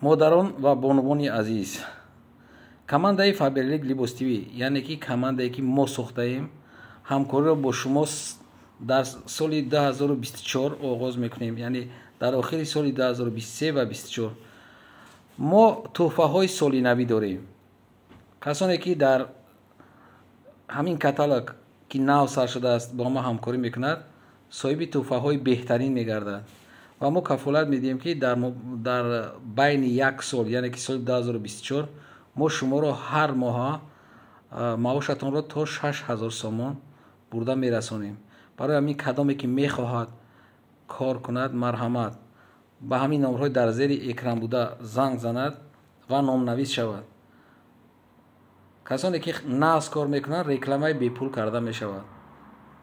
Модарон ва бонувони азиз, командаи Фаберлик Либос ТВ, яъне ки командае ки мо сохтаем, ҳамкориро бо шумо дар соли 2024 оғоз мекунем, яъне дар охири соли 2023 ва 24 мо тӯҳфаҳои солинавӣ дорем. Касоне ки дар ҳамин каталог, ки нав сар шудааст, бо мо ҳамкорӣ мекунад, соҳиби тӯҳфаҳои беҳтарин мегардад ва мо кафолат медиҳем, ки дар байни як сол, яъне ки соли 2024, мо шуморо ҳар моҳа маошатонро то 6000 сомон бурда мерасонем. Барои ҳамин кадоме ки мехоҳад кор кунад, марҳамат, ба ҳамин номерҳои дар зери экран буда занг занад ва номнавис шавад. Касоне ки нағз кор мекунанд, рекламаи бепул карда мешавад.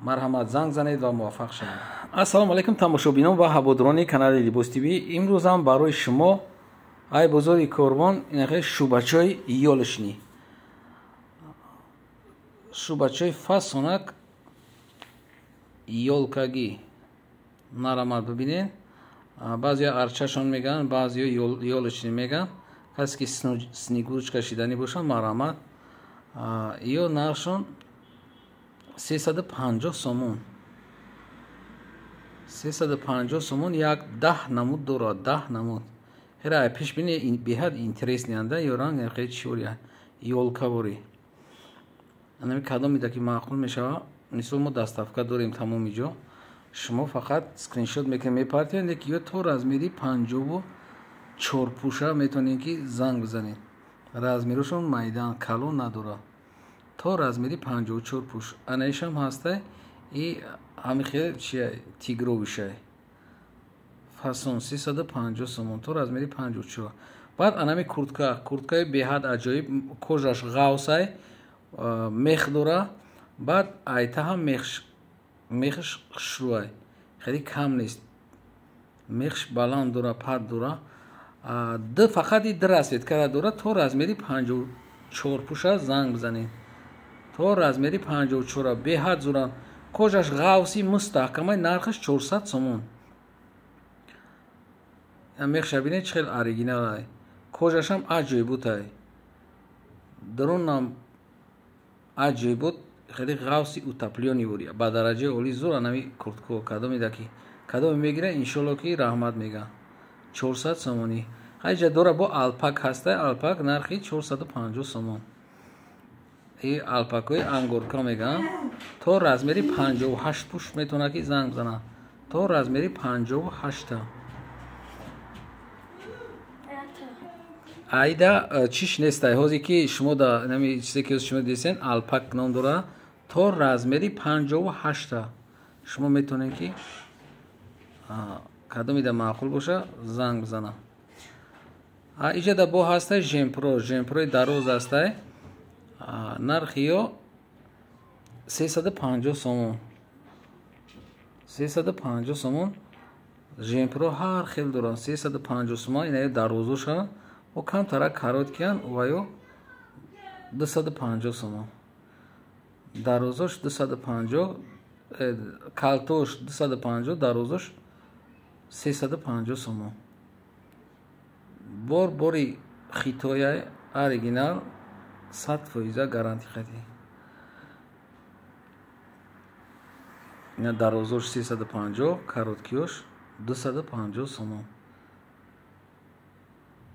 Марҳамат, занг занед ва муваффақ шавед. Ассалому алайкум, тамошобинон ва ҳаводорони канали Либос ТВ. Имрӯзам барои шумо ай бозори Корвон инахе шӯбачои ёлочный, шӯбачои фасонак ёлкагӣ нарамад бибинед. Баъзеҳо арчашон мегӯянд, баъзеҳо ёлочный мегӯянд. Касе ки снегурочка шиданӣ бошад, марҳамат. Ё нархшон 350 сомон, 350 сомон, як 10 намуд дорад, 10 намуд. Хера пеш бини, беҳад интересный анда ё ранг хеле чивория, ёлкаворӣ. Анами кадомида ки маъқул мешава, мисол, мо доставка дорем тамоми ҷо. Шумо фақат скриншот мекунед, мепартиед, леки ё то размери 54 пуша метавонед ки занг бизанед. Размерашон майдан, калон надорад, то размери 54 пуш. Анаишам ҳаста, и ҳами хел чия, тигровый шай фасон, 350 сомон, то размери 54. Баъд анами куртка, курткаи беҳад аҷоиб, кожаш ғавсай, мех дора, баъд айта ҳам мехш хушрӯай, хеле кам нест, мехш баланд дора, пат дора. Д фақат и д расцветкара дора, то размери 54 пуша занг бизанед, то размери 54-а. Беҳад зуранд, кожаш ғавси, мустаҳкамай, нархаш 400 сомон. Мехша бинед, чӣ хел оригиналай, кожашам аҷоиботай, дарунам аҷоибот, хеле ғавси утеплённый бурия, ба дараҷаи олӣ зур. Анами куртко кадомида ки кадоме мегира, иншолло ки раҳмат мега. 400 сомонӣ. Хайҷа дора, бо алпак ҳастай, алпак нархи 450 сомон. И алпакҳои ангорка мегӯянд, то размери 58 пуш метавонад ки занг бизанад, то размери 58-та. Айда чиш нестай, ҳозе ки шумо да нами чизе ки шумо дидесен, алпак ном дора, то размери 58-та. Шумо метавонед ки кадомида маъқул боша, занг бизана. Иҷада бо ҳастай жемпро, жемпрои дароз ҳастай, нархи ё 350 сомон, 350 сомон. Жемпро ҳар хел доранд, 350 сомон. Ина дарозоша о камтара короткиян, ва ё 250 сомон дарозош, 250, калтош 250, дарозош 350 сомон. Бор бори хитоя, оригинал, 100% гарантӣ хати. Ина дарозош 350, короткиёш 250 сомон.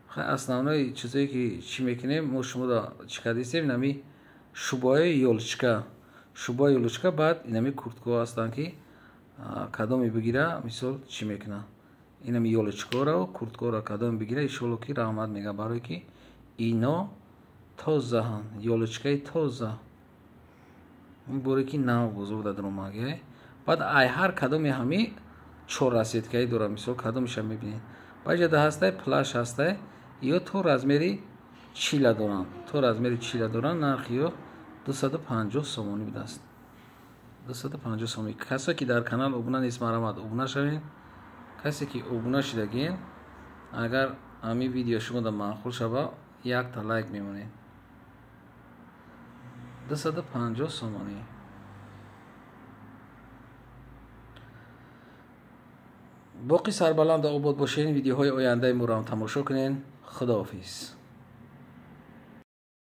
Хай, основной чизое ки чӣ мекунем мо, шуморо чӣ кардистем, инами шубаи ёлочка, шубаи ёлочка, баъд инами курткаҳо ҳастанд, ки кадоме бигира, мисол, чӣ мекунад. Инами ёлочкаро, курткаро кадоме бигира, иншолло ки раҳмат мега, барое ки ино тозаанд, ёлочкаи тоза, ин боре ки нав бозор дар омаги. Баъд ай ҳар кадоми ҳами чор расцветкаи дорад, мисол, кадомеша мебинед. Баъҷада ҳастай плащ ҳастай, ё то размери 40-а доранд, то размери 40-а доранд, нархи ё 250 сомонӣ будааст, 250 сомонӣ. Касое ки дар канал обуна нест, марҳамат, обуна шавед. Касе ки обуна шидагин, агар ҳамин видео шумода маъқул шава, якта лайк мемонед. 250 сомонӣ. Боқӣ сарбаланду обод бошед, видеоҳои ояндаи моро ҳам тамошо кунед. Худоҳофиз.